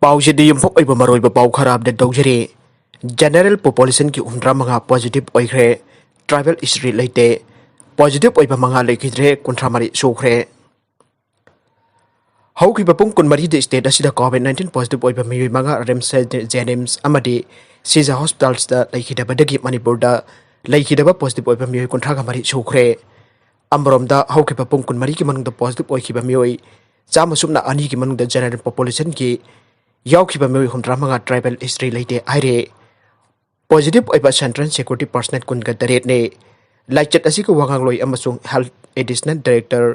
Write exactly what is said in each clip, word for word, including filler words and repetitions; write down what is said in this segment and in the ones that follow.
ꯄꯥꯎꯁꯤꯗꯤ ꯌꯨꯝꯐꯝ ꯑꯣꯏꯕ ꯃꯔꯨꯑꯣꯏꯕ ꯄꯥꯎ ꯈꯔ ꯑꯞꯗꯦꯠ ꯇꯧꯖꯔꯤ꯫ ꯖꯦꯅꯔꯦꯜ ꯄꯣꯄꯨꯂꯦꯁꯟꯒꯤ ꯍꯨꯝꯗ꯭ꯔꯥ ꯃꯉꯥ ꯄꯣꯖꯤꯇꯤꯚ ꯑꯣꯏꯈ꯭ꯔꯦ꯫ ꯇ꯭ꯔꯥꯏꯕꯦꯜ ꯍꯤꯁꯇ꯭ꯔꯤ ꯂꯩꯇꯦ꯫ ꯄꯣꯖꯤꯇꯤꯚ ꯑꯣꯏꯕ ꯃꯉꯥ ꯂꯩꯈꯤꯗ꯭ꯔꯦ, ꯀꯨꯟꯊ꯭ꯔꯥ ꯃꯔꯤ ꯁꯨꯈ꯭ꯔꯦ꯫ ꯍꯧꯈꯤꯕ ꯄꯨꯡ ꯀꯨꯟꯃꯔꯤꯗ ꯁ꯭ꯇꯦꯠ ꯑꯁꯤꯗ ꯀꯣꯚꯤꯗ ꯅꯥꯏꯟꯇꯤꯟ ꯄꯣꯖꯤꯇꯤꯚ ꯑꯣꯏꯕ ꯃꯤꯑꯣꯏ ꯃꯉꯥ ꯔꯤꯝꯁ, ꯖꯦꯅꯤꯝꯁ ꯑꯃꯗꯤ ꯁꯤꯖ ꯍꯣꯁꯄꯤꯇꯥꯜꯁꯇ ꯂꯩꯈꯤꯗꯕꯗꯒꯤ ꯃꯅꯤꯄꯨꯔꯗ ꯂꯩꯈꯤꯗꯕ ꯄꯣꯖꯤꯇꯤꯚ ꯑꯣꯏꯕ ꯃꯤꯑꯣꯏ ꯀꯨꯟꯊ꯭ꯔꯥꯒ ꯃꯔꯤ ꯁꯨꯈ꯭ꯔꯦ꯫ ꯑꯃꯔꯣꯝꯗ ꯍꯧꯈꯤꯕ ꯄꯨꯡ ꯀꯨꯟꯃꯔꯤꯒꯤ ꯃꯅꯨꯡꯗ ꯄꯣꯖꯤꯇꯤꯚ ꯑꯣꯏꯈꯤꯕ ꯃꯤꯑꯣꯏ ꯆꯥꯝꯃ ꯁꯨꯞꯅ ꯑꯅꯤꯒꯤ ꯃꯅꯨꯡꯗ ꯖꯦꯅꯔꯦꯜ ꯄꯣꯄꯨꯂꯦꯁꯟꯒꯤ ꯌꯥꯎꯈꯤꯕ ꯃꯤꯑꯣꯏ ꯍꯨꯝꯗ꯭ꯔꯥ ꯃꯉꯥ ꯇ꯭ꯔꯥꯏꯕꯦꯜ ꯍꯤꯁꯇ꯭ꯔꯤ ꯂꯩꯇꯦ ꯍꯥꯏꯔꯦ꯫ ꯄꯣꯖꯤꯇꯤꯚ ꯑꯣꯏꯕ ꯁꯦꯟꯇ꯭ꯔꯦꯜ ꯁꯦꯀ꯭ꯌꯨꯔꯤꯇꯤ ꯄꯔꯁꯅꯦꯜ ꯀꯨꯟꯒ ꯇꯔꯦꯠꯅꯤ꯫ ꯂꯥꯏꯆꯠ ꯑꯁꯤꯒꯤ ꯋꯥꯉꯥꯡꯂꯣꯏ ꯑꯃꯁꯨꯡ ꯍꯦꯜꯊ ꯑꯦꯗꯤꯁꯅꯦꯜ ꯗꯥꯏꯔꯦꯛꯇꯔ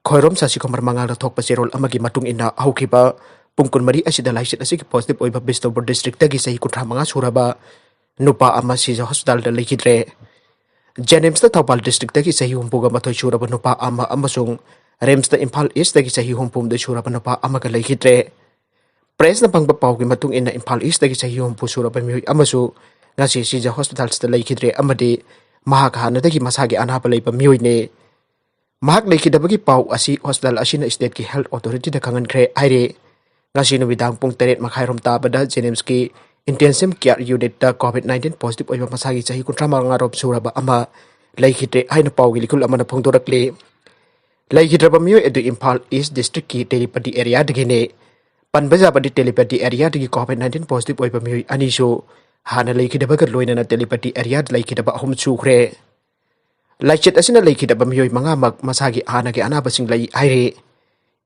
ꯈꯣꯏꯔꯣꯝ ꯁꯥꯁꯤꯀꯨꯃꯥꯔ ꯃꯉꯥꯜꯗ ꯊꯣꯛꯄ ꯆꯦꯔꯣꯜ ꯑꯃꯒꯤ ꯃꯇꯨꯡ ꯏꯟꯅ, ꯍꯧꯈꯤꯕ ꯄꯨꯡ ꯀꯨꯟꯃꯔꯤ ꯑꯁꯤꯗ ꯂꯥꯏꯆꯠ ꯑꯁꯤꯒꯤ ꯄꯣꯖꯤꯇꯤꯚ ꯑꯣꯏꯕ ꯕꯤꯁꯅꯨꯄꯨꯔ ꯗꯤꯁꯇ꯭ꯔꯤꯛꯇꯒꯤ ꯆꯍꯤ ꯀꯨꯟꯊ꯭ꯔꯥ ꯃꯉꯥ ꯁꯨꯔꯕ ꯅꯨꯄꯥ ꯑꯃ ꯁꯤꯖ ꯍꯣꯁꯄꯤꯇꯥꯜꯗ ꯂꯩꯈꯤꯗ꯭ꯔꯦ꯫ ꯖꯦꯅꯤꯝꯁꯇ ꯊꯧꯕꯥꯜ ꯗꯤꯁꯇ꯭ꯔꯤꯛꯇꯒꯤ ꯆꯍꯤ ꯍꯨꯝꯐꯨꯒ ꯃꯥꯊꯣꯏ ꯁꯨꯔꯕ ꯅꯨꯄꯥ ꯑꯃ ꯑꯃꯁꯨꯡ ꯔꯤꯝꯁꯇ ꯏꯝꯐꯥꯜ ꯏꯁꯇꯒꯤ ꯆꯍꯤ ꯍꯨꯝꯐꯨꯍꯨꯝꯗꯣꯏ ꯁꯨꯔꯕ ꯅꯨꯄꯥ ꯑꯃꯒ ꯂꯩꯈꯤꯗ꯭ꯔꯦ꯫ ꯄ꯭ꯔꯦꯁꯅ ꯐꯪꯕ ꯄꯥꯎꯒꯤ ꯃꯇꯨꯡ ꯏꯟꯅ, ꯏꯝꯐꯥꯜ ꯏꯁꯇꯒꯤ ꯆꯍꯤ ꯍꯨꯝꯐꯨ ꯁꯨꯔꯕ ꯃꯤꯑꯣꯏ ꯑꯃꯁꯨ ꯉꯁꯤ ꯁꯤꯖ ꯍꯣꯁꯄꯤꯇꯥꯜꯁꯤꯗ ꯂꯩꯈꯤꯗ꯭ꯔꯦ ꯑꯃꯗꯤ ꯃꯍꯥꯛ ꯍꯥꯟꯅꯗꯒꯤ ꯃꯁꯥꯒꯤ ꯑꯅꯥꯕ ꯂꯩꯕ ꯃꯤꯑꯣꯏꯅꯤ꯫ ꯃꯍꯥꯛ ꯂꯩꯈꯤꯗꯕꯒꯤ ꯄꯥꯎ ꯑꯁꯤ ꯍꯣꯁꯄꯤꯇꯥꯜ ꯑꯁꯤꯅ ꯁ꯭ꯇꯦꯠꯀꯤ ꯍꯦꯜꯊ ꯑꯣꯊꯣꯔꯤꯇꯤꯗ ꯈꯪꯍꯟꯈ꯭ꯔꯦ ꯍꯥꯏꯔꯤ꯫ ꯉꯁꯤ ꯅꯨꯃꯤꯗꯥꯡ ꯄꯨꯡ ꯇꯔꯦꯠ ꯃꯈꯥꯏꯔꯣꯝ ꯇꯥꯕꯗ ꯖꯦꯅꯤꯝꯁꯀꯤ ꯏꯟꯇꯦꯟꯁꯤꯚ ꯀꯤꯌꯔ ꯌꯨꯅꯤꯠꯇ ꯀꯣꯚꯤꯗ ꯅꯥꯏꯟꯇꯤꯟ ꯄꯣꯖꯤꯇꯤꯚ ꯑꯣꯏꯕ ꯃꯁꯥꯒꯤ ꯆꯍꯤ ꯀꯨꯟꯊ꯭ꯔꯥ ꯃꯉꯥꯔꯣꯝ ꯁꯨꯔꯕ ꯑꯃ ꯂꯩꯈꯤꯗ꯭ꯔꯦ ꯍꯥꯏꯅ ꯄꯥꯎꯒꯤ ꯂꯤꯈꯨꯜ ꯑꯃꯅ ꯐꯣꯡꯗꯣꯔꯛꯂꯤ꯫ ꯂꯩꯈꯤꯗ꯭ꯔꯕ ꯃꯤꯑꯣꯏ ꯑꯗꯨ ꯏꯝꯐꯥꯜ ꯏꯁ ꯗꯤꯁꯇ꯭ꯔꯤꯛꯀꯤ ꯇꯦꯂꯤꯄꯇꯤ ꯑꯦꯔꯤꯌꯥꯗꯒꯤꯅꯤ꯫ ꯄꯟꯕ ꯌꯥꯕꯗꯤ, ꯇꯦꯂꯤꯄꯇꯤ ꯑꯦꯔꯤꯌꯥꯗꯒꯤ ꯀꯣꯚꯤꯗ ꯅꯥꯏꯟꯇꯤꯟ ꯄꯣꯖꯤꯇꯤꯚ ꯑꯣꯏꯕ ꯃꯤꯑꯣꯏ ꯑꯅꯤꯁꯨ ꯍꯥꯟꯅ ꯂꯩꯈꯤꯗꯕꯒ ꯂꯣꯏꯅꯅ ꯇꯦꯂꯤꯄꯇꯤ ꯑꯦꯔꯤꯌꯥꯗ ꯂꯩꯈꯤꯗꯕ ꯑꯍꯨꯝ ꯁꯨꯈ꯭ꯔꯦ꯫ ꯂꯥꯏꯆꯠ ꯑꯁꯤꯅ ꯂꯩꯈꯤꯗꯕ ꯃꯤꯑꯣꯏ ꯃꯉꯥꯃꯛ ꯃꯁꯥꯒꯤ ꯍꯥꯟꯅꯒꯤ ꯑꯅꯥꯕꯁꯤꯡ ꯂꯩ ꯍꯥꯏꯔꯤ꯫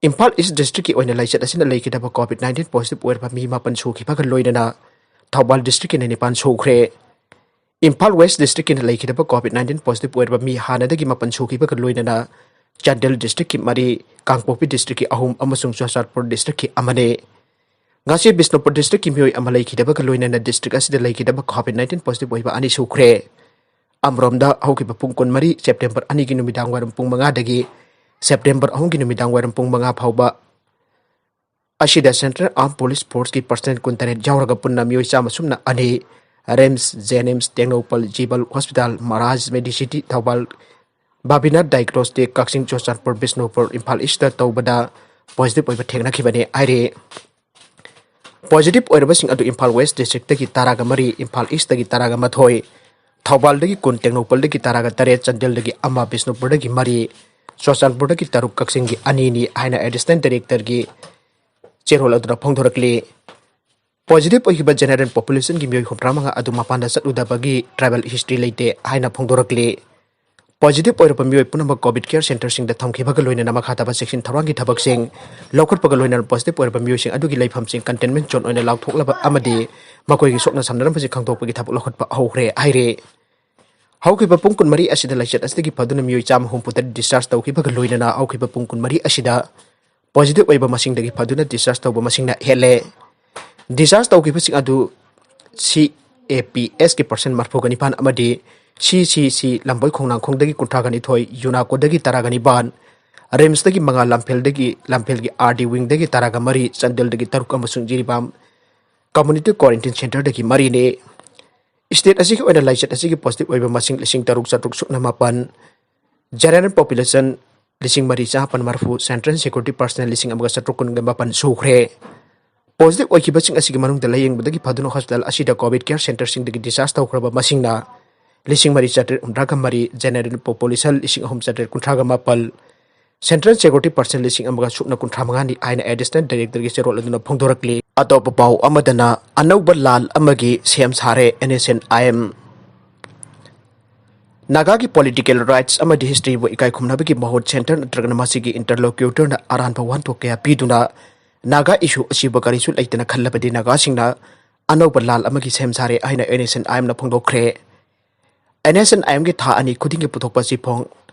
ꯏꯝꯐꯥꯜ ꯏꯁ ꯗꯤꯁꯇ꯭ꯔꯤꯛꯀꯤ ꯑꯣꯏꯅ ꯂꯥꯏꯆꯠ ꯑꯁꯤꯅ ꯂꯩꯈꯤꯗꯕ ꯀꯣꯚꯤꯗ ꯅꯥꯏꯟꯇꯤꯟ ꯄꯣꯖꯤꯇꯤꯚ ꯑꯣꯏꯔꯕ ꯃꯤ ꯃꯥꯄꯟ ꯁꯨꯈꯤꯕꯒ ꯂꯣꯏꯅꯅ ꯊꯧꯕꯥꯜ ꯗꯤꯁꯇ꯭ꯔꯤꯛꯀꯤꯅ ꯅꯤꯄꯥꯟ ꯁꯨꯈ꯭ꯔꯦ꯫ ꯏꯝꯐꯥꯜ ꯋꯦꯁ ꯗꯤꯁꯇ꯭ꯔꯤꯛꯀꯤꯅ ꯂꯩꯈꯤꯗꯕ ꯀꯣꯚꯤꯗ ꯅꯥꯏꯟꯇꯤꯟ ꯄꯣꯖꯤꯇꯤꯚ ꯑꯣꯏꯔꯕ ꯃꯤ ꯍꯥꯟꯅꯗꯒꯤ ꯃꯥꯄꯟ ꯁꯨꯈꯤꯕꯒ ꯂꯣꯏꯅꯅ ꯆꯥꯟꯗꯦꯜ ꯗꯤꯁꯇ꯭ꯔꯤꯛꯀꯤ ꯃꯔꯤ, ꯀꯥꯡꯄꯣꯛꯄꯤ ꯗꯤꯁꯇ꯭ꯔꯤꯛꯀꯤ ꯑꯍꯨꯝ ꯑꯃꯁꯨꯡ ꯆꯨꯔꯆꯥꯟꯄꯨꯔ ꯗꯤꯁꯇ꯭ꯔꯤꯛꯀꯤ ꯑꯃꯅꯤ꯫ ꯉꯁꯤ ꯕꯤꯁꯅꯨꯄꯨꯔ ꯗꯤꯁꯇ꯭ꯔꯤꯛꯀꯤ ꯃꯤꯑꯣꯏ ꯑꯃ ꯂꯩꯈꯤꯗꯕꯒ ꯂꯣꯏꯅꯅ ꯗꯤꯁꯇ꯭ꯔꯤꯛ ꯑꯁꯤꯗ ꯂꯩꯈꯤꯗꯕ ꯀꯣꯚꯤꯗ ꯅꯥꯏꯟꯇꯤꯟ ꯄꯣꯖꯤꯇꯤꯚ ꯑꯣꯏꯕ ꯑꯅꯤ ꯁꯨꯈ꯭ꯔꯦ꯫ ꯑꯃꯔꯣꯝꯗ, ꯍꯧꯈꯤꯕ ꯄꯨꯡ ꯀꯨꯟꯃꯔꯤ, ꯁꯦꯞꯇꯦꯝꯕꯔ ꯑꯅꯤꯒꯤ ꯅꯨꯃꯤꯗꯥꯡ ꯋꯥꯏꯔꯝ ꯄꯨꯡ ꯃꯉꯥꯗꯒꯤ ꯁꯦꯞꯇꯦꯝꯕꯔ ꯑꯍꯨꯝꯒꯤ ꯅꯨꯃꯤꯗꯥꯡ ꯋꯥꯏꯔꯝ ꯄꯨꯡ ꯃꯉꯥ ꯐꯥꯎꯕ ꯑꯁꯤꯗ ꯁꯦꯟꯇ꯭ꯔꯦꯜ ꯑꯥꯔꯝ ꯄꯨꯂꯤꯁ ꯐꯣꯔꯁꯀꯤ ꯄꯔꯁꯅꯦꯜ ꯀꯨꯟꯇꯔꯦꯠ ꯌꯥꯎꯔꯒ ꯄꯨꯟꯅ ꯃꯤꯑꯣꯏ ꯆꯥꯝꯃ ꯁꯨꯞꯅ ꯑꯅꯤ, ꯔꯤꯝꯁ, ꯖꯦꯅꯤꯝꯁ, ꯇꯦꯡꯅꯧꯄꯜ, ꯖꯤꯕꯜ ꯍꯣꯁꯄꯤꯇꯥꯜ, ꯃꯍꯥꯔꯥꯖ ꯃꯦꯗꯤꯁꯤꯇꯤ, ꯊꯧꯕꯥꯜ, ꯕꯥꯕꯤꯅꯥꯊ ꯗꯥꯏꯒ꯭ꯅꯣꯁꯇꯤꯛ, ꯀꯛꯆꯤꯡ, ꯆꯨꯔꯆꯥꯟꯄꯨꯔ, ꯕꯤꯁꯅꯨꯄꯨꯔ, ꯏꯝꯐꯥꯜ ꯏꯁꯇ ꯇꯧꯕꯗ ꯄꯣꯖꯤꯇꯤꯚ ꯑꯣꯏꯕ ꯊꯦꯡꯅꯈꯤꯕꯅꯤ ꯍꯥꯏꯔꯤ꯫ ꯄꯣꯖꯤꯇꯤꯚ ꯑꯣꯏꯔꯕꯁꯤꯡ ꯑꯗꯨ ꯏꯝꯐꯥꯜ ꯋꯦꯁ ꯗꯤꯁꯇ꯭ꯔꯤꯛꯇꯒꯤ ꯇꯔꯥꯒ ꯃꯔꯤ, ꯏꯝꯐꯥꯜ ꯏꯁꯇꯒꯤ ꯇꯔꯥꯒ ꯃꯥꯊꯣꯏ, ꯊꯧꯕꯥꯜꯗꯒꯤ ꯀꯨꯟ, ꯇꯦꯡꯅꯧꯄꯜꯗꯒꯤ ꯇꯔꯥꯒ ꯇꯔꯦꯠ, ꯆꯥꯟꯗꯦꯜꯗꯒꯤ ꯑꯃ, ꯕꯤꯁꯅꯨꯄꯨꯔꯗꯒꯤ ꯃꯔꯤ, ꯆꯨꯔꯆꯥꯟꯄꯨꯔꯗꯒꯤ ꯇꯔꯨꯛ, ꯀꯛꯆꯤꯡꯒꯤ ꯑꯅꯤꯅꯤ ꯍꯥꯏꯅ ꯑꯦꯗꯤꯁꯅꯦꯜ ꯗꯥꯏꯔꯦꯛꯇꯔꯒꯤ ꯆꯦꯔꯣꯜ ꯑꯗꯨꯅ ꯐꯣꯡꯗꯣꯔꯛꯂꯤ꯫ ꯄꯣꯖꯤꯇꯤꯚ ꯑꯣꯏꯈꯤꯕ ꯖꯦꯅꯦꯔꯦꯜ ꯄꯣꯄꯨꯂꯦꯁꯟꯒꯤ ꯃꯤꯑꯣꯏ ꯍꯨꯝꯗ꯭ꯔꯥ ꯃꯉꯥ ꯑꯗꯨ ꯃꯄꯥꯟꯗ ꯆꯠꯂꯨꯗꯕꯒꯤ ꯇ꯭ꯔꯥꯏꯕꯦꯜ ꯍꯤꯁꯇ꯭ꯔꯤ ꯂꯩꯇꯦ ꯍꯥꯏꯅ ꯐꯣꯡꯗꯣꯔꯛꯂꯤ꯫ ꯄꯣꯖꯤꯇꯤꯚ ꯑꯣꯏꯔꯕ ꯃꯤꯑꯣꯏ ꯄꯨꯝꯅꯃꯛ ꯀꯣꯚꯤꯗ ꯀꯦꯌꯔ ꯁꯦꯟꯇꯔꯁꯤꯡꯗ ꯊꯝꯈꯤꯕꯒ ꯂꯣꯏꯅꯅ ꯃꯈꯥ ꯇꯥꯕ ꯆꯦꯛꯁꯤꯟ ꯊꯧꯔꯥꯡꯒꯤ ꯊꯕꯛꯁꯤꯡ ꯂꯧꯈꯠꯄꯒ ꯂꯣꯏꯅꯅ ꯄꯣꯖꯤꯇꯤꯚ ꯑꯣꯏꯔꯕ ꯃꯤꯑꯣꯏꯁꯤꯡ ꯑꯗꯨꯒꯤ ꯂꯩꯐꯝꯁꯤꯡ ꯀꯟꯇꯦꯟꯃꯦꯟ ꯖꯣꯟ ꯑꯣꯏꯅ ꯂꯥꯎꯊꯣꯛꯂꯕ ꯑꯃꯗꯤ ꯃꯈꯣꯏꯒꯤ ꯁꯣꯛꯅ ꯁꯝꯅꯔꯝꯕꯁꯤꯡ ꯈꯪꯗꯣꯛꯄꯒꯤ ꯊꯕꯛ ꯂꯧꯈꯠꯄ ꯍꯧꯈ꯭ꯔꯦ ꯍꯥꯏꯔꯦ꯫ ꯍꯧꯈꯤꯕ ꯄꯨꯡ ꯀꯨꯟꯃꯔꯤ ꯑꯁꯤꯗ ꯂꯥꯏꯆꯠ ꯑꯁꯤꯗꯒꯤ ꯐꯗꯨꯅ ꯃꯤꯑꯣꯏ ꯆꯥꯝꯃ ꯍꯨꯝꯐꯨ ꯇꯔꯦꯠ ꯗꯤꯁꯆꯥꯔꯖ ꯇꯧꯈꯤꯕꯒ ꯂꯣꯏꯅꯅ ꯍꯧꯈꯤꯕ ꯄꯨꯡ ꯀꯨꯟꯃꯔꯤ ꯑꯁꯤꯗ ꯄꯣꯖꯤꯇꯤꯚ ꯑꯣꯏꯕ ꯃꯁꯤꯡꯗꯒꯤ ꯐꯗꯨꯅ ꯗꯤꯁꯆꯥꯔꯖ ꯇꯧꯕ ꯃꯁꯤꯡꯅ ꯍꯦꯜꯂꯦ꯫ ꯗꯤꯁꯆꯥꯔꯖ ꯇꯧꯈꯤꯕꯁꯤꯡ ꯑꯗꯨ ꯁꯤ ꯑꯦ ꯄꯤ ꯑꯦꯁꯀꯤ ꯄꯥꯔꯁꯦꯟ ꯃꯔꯤꯐꯨꯒ ꯅꯤꯄꯥꯟ ꯑꯃꯗꯤ ꯁꯤ ꯁꯤ ꯁꯤ ꯂꯝꯕꯣꯏ ꯈꯣꯡꯅꯥꯡꯈꯣꯡꯗꯒꯤ ꯀꯨꯟꯊ꯭ꯔꯥꯒ ꯅꯤꯊꯣꯏ, ꯌꯨꯅꯥꯀꯣꯗꯒꯤ ꯇꯔꯥꯒ ꯅꯤꯄꯥꯟ, ꯔꯤꯝꯁꯇꯒꯤ ꯃꯉꯥ, ꯂꯝꯐꯦꯜꯗꯒꯤ, ꯂꯝꯐꯦꯜꯒꯤ ꯑꯥꯔ ꯗꯤ ꯋꯤꯡꯗꯒꯤ ꯇꯔꯥꯒ ꯃꯔꯤ, ꯆꯥꯟꯗꯦꯜꯗꯒꯤ ꯇꯔꯨꯛ ꯑꯃꯁꯨꯡ ꯖꯤꯔꯤꯕꯥꯝ ꯀꯝꯃ꯭ꯌꯨꯅꯤꯇꯤ ꯀ꯭ꯋꯥꯔꯦꯟꯇꯤꯟ ꯁꯦꯟꯇꯔꯗꯒꯤ ꯃꯔꯤꯅꯤ꯫ ꯁ꯭ꯇꯦꯠ ꯑꯁꯤꯒꯤ ꯑꯣꯏꯅ ꯂꯥꯏꯆꯠ ꯑꯁꯤꯒꯤ ꯄꯣꯖꯤꯇꯤꯚ ꯑꯣꯏꯕ ꯃꯁꯤꯡ ꯂꯤꯁꯤꯡ ꯇꯔꯨꯛ ꯆꯥꯇ꯭ꯔꯨꯛ ꯁꯨꯞꯅ ꯃꯥꯄꯟ, ꯖꯦꯅꯦꯔꯦꯜ ꯄꯣꯄꯨꯂꯦꯁꯟ ꯂꯤꯁꯤꯡ ꯃꯔꯤ ꯆꯥꯃꯥꯄꯟ ꯃꯔꯤꯐꯨ, ꯁꯦꯟꯇ꯭ꯔꯦꯜ ꯁꯦꯀ꯭ꯌꯨꯔꯤꯇꯤ ꯄꯥꯔꯁꯅꯦꯜ ꯂꯤꯁꯤꯡ ꯑꯃꯒ ꯆꯥꯇ꯭ꯔꯨꯛ ꯀꯨꯟꯒ ꯃꯥꯄꯟ ꯁꯨꯈ꯭ꯔꯦ꯫ ꯄꯣꯖꯤꯇꯤꯚ ꯑꯣꯏꯈꯤꯕꯁꯤꯡ ꯑꯁꯤꯒꯤ ꯃꯅꯨꯡꯗ ꯂꯥꯌꯦꯡꯕꯗꯒꯤ ꯐꯗꯨꯅ ꯍꯣꯁꯄꯤꯇꯥꯜ ꯑꯁꯤꯗ ꯀꯣꯚꯤꯗ ꯀꯦꯌꯔ ꯁꯦꯟꯇꯔꯁꯤꯡꯗꯒꯤ ꯗꯤꯁꯆꯥꯔꯖ ꯇꯧꯈ꯭ꯔꯕ ꯃꯁꯤꯡꯅ ꯂꯤꯁꯤꯡ ꯃꯔꯤ ꯆꯥꯇ꯭ꯔꯦꯠ ꯍꯨꯝꯗ꯭ꯔꯥꯒ ꯃꯔꯤ, ꯖꯦꯅꯦꯔꯦꯜ ꯄꯣꯄꯨꯂꯦꯁꯟ ꯂꯤꯁꯤꯡ ꯑꯍꯨꯝ ꯆꯥꯇ꯭ꯔꯦꯠ ꯀꯨꯟꯊ꯭ꯔꯥꯒ ꯃꯥꯄꯜ, ꯁꯦꯟꯇ꯭ꯔꯦꯜ ꯁꯦꯀ꯭ꯌꯨꯔꯤꯇꯤ ꯄꯥꯔꯁꯅꯦꯜ ꯂꯤꯁꯤꯡ ꯑꯃꯒ ꯁꯨꯞꯅ ꯀꯨꯟꯊ꯭ꯔꯥ ꯃꯉꯥꯅꯤ ꯍꯥꯏꯅ ꯑꯦꯗꯤꯁꯅꯦꯜ ꯗꯥꯏꯔꯦꯛꯇꯔꯒꯤ ꯆꯦꯔꯣꯜ ꯑꯗꯨꯅ ꯐꯣꯡꯗꯣꯔꯛꯂꯤ꯫ ꯑꯇꯣꯞꯄ ꯄꯥꯎ ꯑꯃꯗꯅ ꯑꯅꯧꯕ ꯂꯥꯜ ꯑꯃꯒꯤ ꯁꯦꯝ ꯁꯥꯔꯦ N S N I M. ꯅꯥꯒꯥꯒꯤ ꯄꯣꯂꯤꯇꯤꯀꯦꯜ ꯔꯥꯏꯠꯁ ꯑꯃꯗꯤ ꯍꯤꯁꯇ꯭ꯔꯤꯕꯨ ꯏꯀꯥꯏ ꯈꯨꯝꯅꯕꯒꯤ ꯃꯍꯨꯠ ꯁꯦꯟꯇꯔ ꯅꯠꯇ꯭ꯔꯒꯅ ꯃꯁꯤꯒꯤ ꯏꯟꯇꯔꯂꯣꯀ꯭ꯌꯨꯇꯔꯅ ꯑꯔꯥꯟꯕ ꯋꯥꯍꯟꯊꯣꯛ ꯀꯌꯥ ꯄꯤꯗꯨꯅ ꯅꯥꯒꯥ ꯏꯁꯨ ꯑꯁꯤꯕꯨ ꯀꯔꯤꯁꯨ ꯂꯩꯇꯅ ꯈꯜꯂꯕꯗꯤ ꯅꯥꯒꯥꯁꯤꯡꯅ ꯑꯅꯧꯕ ꯂꯥꯜ ꯑꯃꯒꯤ ꯁꯦꯝ ꯁꯥꯔꯦ ꯍꯥꯏꯅ ꯑꯦꯟ ꯑꯦꯁ ꯑꯦꯟ ꯑꯥꯏ ꯑꯦꯝꯅ ꯐꯣꯡꯗꯣꯛꯈ꯭ꯔꯦ꯫ ꯑꯦꯟ ꯑꯦꯁ ꯑꯦꯟ ꯑꯥꯏ ꯑꯦꯝꯒꯤ ꯊꯥ ꯑꯅꯤ ꯈꯨꯗꯤꯡꯒꯤ ꯄꯨꯊꯣꯛꯄ ꯆꯦꯐꯣꯡ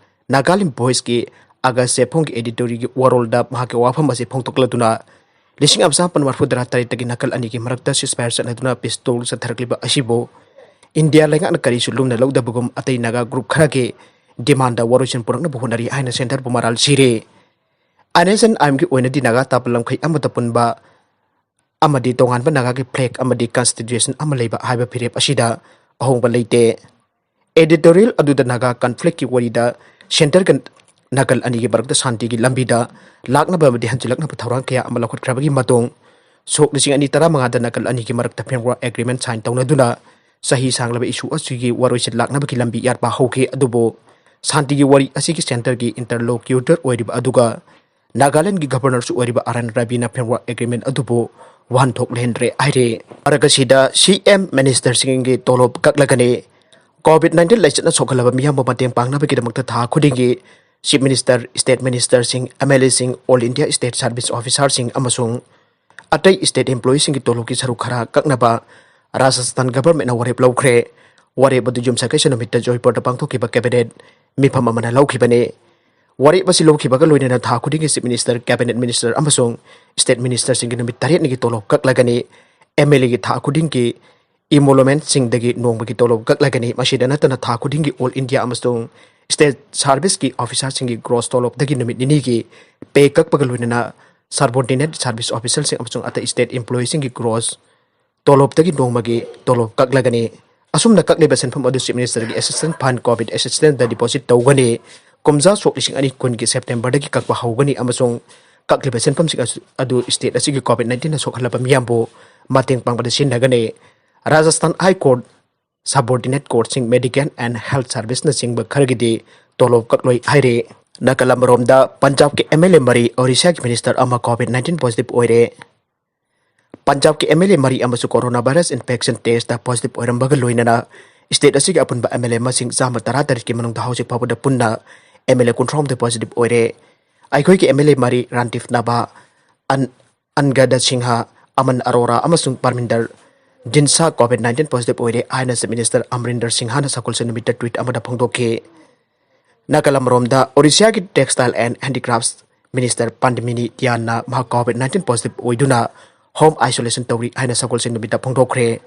ꯅꯥꯒꯥꯂꯦꯟ ꯚꯣꯏꯁꯀꯤ ꯑꯥꯒꯁ ꯆꯦꯐꯣꯡꯒꯤ ꯑꯦꯗꯤꯇꯣꯔꯤꯌꯦꯜꯒꯤ ꯋꯥꯔꯣꯜꯗ ꯃꯍꯥꯛꯀꯤ ꯋꯥꯐꯝ ꯑꯁꯤ ꯐꯣꯡꯗꯣꯛꯂꯗꯨꯅ ꯂꯤꯁꯤꯡ ꯑꯃ ꯆꯥꯃꯥꯄꯟ ꯃꯔꯤꯐꯨ ꯇꯔꯥ ꯇꯔꯦꯠꯇꯒꯤ ꯅꯥꯀꯜ ꯑꯅꯤꯒꯤ ꯃꯔꯛꯇ ꯁꯤꯁꯐꯥꯌꯔ ꯆꯠꯅꯗꯨꯅ ꯄꯤꯁ ꯇꯣꯜ ꯆꯠꯊꯔꯛꯂꯤꯕ ꯑꯁꯤꯕꯨ ꯏꯟꯗꯤꯌꯥ ꯂꯩꯉꯥꯛꯅ ꯀꯔꯤꯁꯨ ꯂꯨꯝꯅ ꯂꯧꯗꯕꯒꯨꯝ ꯑꯇꯩ ꯅꯥꯒꯥ ꯒ꯭ꯔꯨꯞ ꯈꯔꯒꯤ ꯗꯤꯃꯥꯟꯗ ꯋꯥꯔꯣꯏꯁꯤꯟ ꯄꯨꯔꯛꯅꯕ ꯍꯣꯠꯅꯔꯤ ꯍꯥꯏꯅ ꯁꯦꯟꯇꯔꯕꯨ ꯃꯔꯥꯜ ꯁꯤꯔꯦ꯫ ꯑꯦꯟ ꯑꯦꯁ ꯑꯦꯟ ꯑꯥꯏ ꯑꯦꯝꯒꯤ ꯑꯣꯏꯅꯗꯤ ꯅꯥꯒꯥ ꯇꯥꯕ ꯂꯝꯈꯩ ꯑꯃꯠꯇ ꯄꯨꯟꯕ ꯑꯃꯗꯤ ꯇꯣꯉꯥꯟꯕ ꯅꯥꯒꯥꯒꯤ ꯐ꯭ꯂꯦꯒ ꯑꯃꯗꯤ ꯀꯟꯁꯇꯤꯇ꯭ꯌꯨꯁꯟ ꯑꯃ ꯂꯩꯕ ꯍꯥꯏꯕ ꯐꯤꯔꯦꯞ ꯑꯁꯤꯗ ꯑꯍꯣꯡꯕ ꯂꯩꯇꯦ꯫ ꯑꯦꯗꯤꯇꯣꯔꯤꯌꯦꯜ ꯑꯗꯨꯗ ꯅꯥꯒꯥ ꯀꯟꯐ꯭ꯂꯤꯛꯀꯤ ꯋꯥꯔꯤꯗ ꯁꯦꯟꯇꯔꯒ ꯅꯥꯀꯜ ꯑꯅꯤꯒꯤ ꯃꯔꯛꯇ ꯁꯥꯟꯇꯤꯒꯤ ꯂꯝꯕꯤꯗ ꯂꯥꯛꯅꯕ ꯑꯃꯗꯤ ꯍꯟꯖꯤꯜꯂꯛꯅꯕ ꯊꯧꯔꯥꯡ ꯀꯌꯥ ꯑꯃ ꯂꯧꯈꯠꯈ꯭ꯔꯕꯒꯤ ꯃꯇꯨꯡ ꯁꯣꯛ ꯂꯤꯁꯤꯡ ꯑꯅꯤ ꯇꯔꯥꯃꯉꯥꯗ ꯅꯥꯀꯜ ꯑꯅꯤꯒꯤ ꯃꯔꯛꯇ framework agreement sign ꯇꯧꯅꯗꯨꯅ ꯆꯍꯤ ꯁꯥꯡꯂꯕ issue ꯑꯁꯤꯒꯤ ꯋꯥꯔꯣꯏꯁꯤꯟ ꯂꯥꯛꯅꯕꯒꯤ ꯂꯝꯕꯤ ꯌꯥꯠꯄ ꯍꯧꯈꯤ꯫ ꯑꯗꯨꯕꯨ ꯁꯥꯟꯇꯤꯒꯤ ꯋꯥꯔꯤ ꯑꯁꯤꯒꯤ centreꯒꯤ interlocutor ꯑꯣꯏꯔꯤꯕ ꯑꯗꯨꯒ ꯅꯥꯒꯥꯂꯦꯟꯗꯒꯤ governorꯁꯨ ꯑꯣꯏꯔꯤꯕ ꯑꯥꯔ ꯑꯦꯟ ꯔꯕꯤꯅ framework agreement ꯑꯗꯨꯕꯨ ꯋꯥꯍꯟꯊꯣꯛ ꯂꯩꯍꯟꯗ꯭ꯔꯦ ꯍꯥꯏꯔꯦ꯫ ꯃꯔꯛ ꯑꯁꯤꯗ ꯁꯤ ꯑꯦꯝ ministerꯁꯤꯡꯒꯤ ꯇꯣꯂꯣꯞ ꯀꯛꯂꯒꯅꯤ꯫ COVID nineteen ꯂꯥꯏꯆꯠꯅ ꯁꯣꯛꯍꯜꯂꯕ ꯃꯤꯌꯥꯝꯕꯨ ꯃꯇꯦꯡ ꯄꯥꯡꯅꯕꯒꯤꯗꯃꯛꯇ ꯊꯥ ꯈꯨꯗꯤꯡꯒꯤ chief minister, state ministerꯁꯤꯡ, MLAꯁꯤꯡ, all India state service officerꯁꯤꯡ ꯑꯃꯁꯨꯡ ꯑꯇꯩ state employeeꯁꯤꯡꯒꯤ ꯇꯣꯂꯣꯞꯀꯤ ꯁꯔꯨꯛ ꯈꯔ ꯀꯛꯅꯕ ꯔꯥꯖꯁꯊꯥꯟ governmentꯅ ꯋꯥꯔꯦꯞ ꯂꯧꯈ꯭ꯔꯦ꯫ ꯋꯥꯔꯦꯞ ꯑꯗꯨ ꯌꯨꯝꯁꯀꯩꯁ ꯅꯨꯃꯤꯠꯇ ꯖꯣꯏꯄꯨꯔꯗ ꯄꯥꯡꯊꯣꯛꯈꯤꯕ cabinet ꯃꯤꯐꯝ ꯑꯃꯅ ꯂꯧꯈꯤꯕꯅꯤ꯫ ꯋꯥꯔꯦꯞ ꯑꯁꯤ ꯂꯧꯈꯤꯕꯒ ꯂꯣꯏꯅꯅ ꯊꯥ ꯈꯨꯗꯤꯡꯒꯤ chief minister, cabinet minister ꯑꯃꯁꯨꯡ state ministerꯁꯤꯡꯒꯤ ꯅꯨꯃꯤꯠ ꯇꯔꯦꯠꯅꯤꯒꯤ ꯇꯣꯂꯣꯞ ꯀꯛꯂꯒꯅꯤ꯫ MLAꯒꯤ ꯊꯥ ꯈꯨꯗꯤꯡꯒꯤ emoluments ꯁꯤꯡꯗꯒꯤ ꯅꯣꯡꯃꯒꯤ ꯇꯣꯂꯣꯞ ꯀꯛꯂꯒꯅꯤ꯫ ꯃꯁꯤꯗ ꯅꯠꯇꯅ ꯊꯥ ꯈꯨꯗꯤꯡꯒꯤ all India ꯑꯃꯁꯨꯡ state serviceꯀꯤ officerꯁꯤꯡꯒꯤ gross ꯇꯣꯂꯣꯞꯇꯒꯤ ꯅꯨꯃꯤꯠ ꯅꯤꯅꯤꯒꯤ pay ꯀꯛꯄꯒ ꯂꯣꯏꯅꯅ subordinate service officerꯁꯤꯡ ꯑꯃꯁꯨꯡ ꯑꯇꯩ state employeeꯁꯤꯡꯒꯤ gross ꯇꯣꯂꯣꯞꯇꯒꯤ ꯅꯣꯡꯃꯒꯤ ꯇꯣꯂꯣꯞ ꯀꯛꯂꯒꯅꯤ꯫ ꯑꯁꯨꯝꯅ ꯀꯛꯂꯤꯕ ꯁꯦꯟꯐꯝ ꯑꯗꯨ chief ministerꯒꯤ assistance fund COVID assistance ꯗ deposit ꯇꯧꯒꯅꯤ꯫ ꯀꯨꯝꯖꯥ ꯁꯣꯛ ꯂꯤꯁꯤꯡ ꯑꯅꯤ ꯀꯨꯟꯒꯤ Septemberꯗꯒꯤ ꯀꯛꯄ ꯍꯧꯒꯅꯤ ꯑꯃꯁꯨꯡ ꯀꯛꯂꯤꯕ ꯁꯦꯟꯐꯝꯁꯤꯡ ꯑꯁꯤ-, ꯑꯗꯨ state ꯑꯁꯤꯒꯤ COVID nineteenꯅ ꯁꯣꯛꯍꯜꯂꯕ ꯃꯤꯌꯥꯝꯕꯨ ꯃꯇꯦꯡ ꯄꯥꯡꯕꯗ ꯁꯤꯖꯤꯟꯅꯒꯅꯤ꯫ Rajasthan High Court subordinate courtꯁꯤꯡ, medical and health serviceꯅꯆꯤꯡꯕ ꯈꯔꯒꯤꯗꯤ ꯇꯣꯂꯣꯞ ꯀꯛꯂꯣꯏ ꯍꯥꯏꯔꯤ꯫ ꯅꯥꯀꯜ ꯑꯃꯔꯣꯝꯗ ꯄꯟꯖꯥꯕꯀꯤ MLA ꯃꯔꯤ ꯑꯣꯔꯤꯁꯥꯒꯤ minister ꯑꯃ COVID nineteen positive ꯑꯣꯏꯔꯦ꯫ ꯄꯟꯖꯥꯕꯀꯤ MLA ꯃꯔꯤ ꯑꯃꯁꯨ coronavirus infection testꯇ positive ꯑꯣꯏꯔꯝꯕꯒ ꯂꯣꯏꯅꯅ state ꯑꯁꯤꯒꯤ ꯑꯄꯨꯟꯕ MLA ꯃꯁꯤꯡ ꯆꯥꯝꯃ ꯇꯔꯥ ꯇꯔꯦꯠꯀꯤ ꯃꯅꯨꯡꯗ ꯍꯧꯖꯤꯛ ꯐꯥꯎꯕꯗ ꯄꯨꯟꯅ MLA ꯀꯨꯟꯊ꯭ꯔꯥꯍꯨꯝꯗꯣꯏ positive ꯑꯣꯏꯔꯦ꯫ ꯑꯩꯈꯣꯏꯒꯤ MLA ꯃꯔꯤ ꯔꯥꯟꯗꯤꯞ ꯅꯥꯕꯥ, ꯑꯟ-, ꯑꯟꯒꯗ ꯁꯤꯡꯍ, ꯑꯃꯟ ꯑꯔꯣꯔꯥ ꯑꯃꯁꯨꯡ ꯄꯔꯃꯤꯟꯗꯔ ꯗꯤꯟꯁꯥ COVID nineteen positive ꯑꯣꯏꯔꯦ ꯍꯥꯏꯅ chief minister ꯑꯃꯔꯤꯟꯗꯔ ꯁꯤꯡꯍꯅ ꯁꯒꯣꯜꯁꯦꯟ ꯅꯨꯃꯤꯠꯇ tweet ꯑꯃꯗ ꯐꯣꯡꯗꯣꯛꯈꯤ꯫ ꯅꯥꯀꯜ ꯑꯃꯔꯣꯝꯗ ꯑꯣꯔꯤꯁꯥꯒꯤ textile and handicrafts minister ꯄꯟꯗꯃꯤꯅꯤ ꯗꯤꯌꯥꯟꯅ ꯃꯍꯥꯛ COVID nineteen positive ꯑꯣꯏꯗꯨꯅ home isolation ꯇꯧꯔꯤ ꯍꯥꯏꯅ ꯁꯒꯣꯜꯁꯦꯟ ꯅꯨꯃꯤꯠꯇ ꯐꯣꯡꯗꯣꯛꯈ꯭ꯔꯦ꯫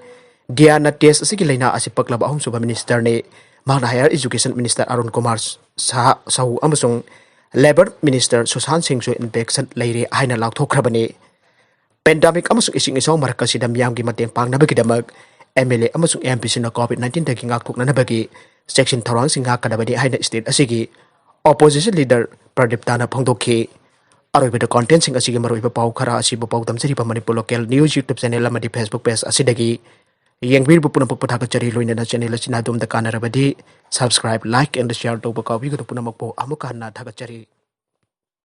ꯗꯤꯌꯥꯟꯅ test ꯑꯁꯤꯒꯤ ꯂꯥꯏꯅꯥ ꯑꯁꯤ ꯄꯛꯂꯕ ꯑꯍꯨꯝꯁꯨꯕ ministerꯅꯤ꯫ ꯃꯍꯥꯛꯅ higher education minister Arun Kumar ꯁꯍꯥ ꯁꯥꯍꯨ ꯑꯃꯁꯨꯡ labour minister ꯁꯨꯁꯥꯟ ꯁꯤꯡꯁꯨ infection ꯂꯩꯔꯦ ꯍꯥꯏꯅ ꯂꯥꯎꯊꯣꯛꯈ꯭ꯔꯕꯅꯤ꯫ Pandemic ꯑꯃꯁꯨꯡ ꯏꯁꯤꯡ ꯏꯆꯥꯎ ꯃꯔꯛ ꯑꯁꯤꯗ ꯃꯤꯌꯥꯝꯒꯤ ꯃꯇꯦꯡ ꯄꯥꯡꯅꯕꯒꯤꯗꯃꯛ MLA ꯑꯃꯁꯨꯡ MPꯁꯤꯡꯅ COVID nineteenꯗꯒꯤ ꯉꯥꯛꯊꯣꯛꯅꯅꯕꯒꯤ ꯆꯦꯛꯁꯤꯟ ꯊꯧꯔꯥꯡꯁꯤꯡ ꯉꯥꯛꯀꯗꯕꯅꯤ ꯍꯥꯏꯅ state ꯑꯁꯤꯒꯤ opposition leader ꯄ꯭ꯔꯗꯤꯞꯇꯥꯅ ꯐꯣꯡꯗꯣꯛꯈꯤ꯫ ꯑꯔꯣꯏꯕꯗ contentꯁꯤꯡ ꯑꯁꯤꯒꯤ ꯃꯔꯨꯑꯣꯏꯕ ꯄꯥꯎ ꯈꯔ ꯑꯁꯤꯕꯨ ꯄꯥꯎꯗꯝꯖꯔꯤꯕ Manipur local news YouTube channel ꯑꯃꯗꯤ Facebook ꯄꯦꯖ ꯑꯁꯤꯗꯒꯤ ꯌꯦꯡꯕꯤꯔꯤꯕ ꯄꯨꯝꯅꯃꯛꯄꯨ ꯊꯥꯒꯠꯆꯔꯤ꯫ ꯂꯣꯏꯅꯅ ꯆꯦꯅꯦꯜ ꯑꯁꯤꯅ ꯑꯗꯣꯝꯗ ꯀꯥꯟꯅꯔꯕꯗꯤ subscribe, like and share ꯇꯧꯕ ꯀꯥꯎꯕꯤꯒꯅꯨ꯫ ꯄꯨꯝꯅꯃꯛꯄꯨ ꯑꯃꯨꯛꯀ ꯍꯟꯅ ꯊꯥꯒꯠꯆꯔꯤ꯫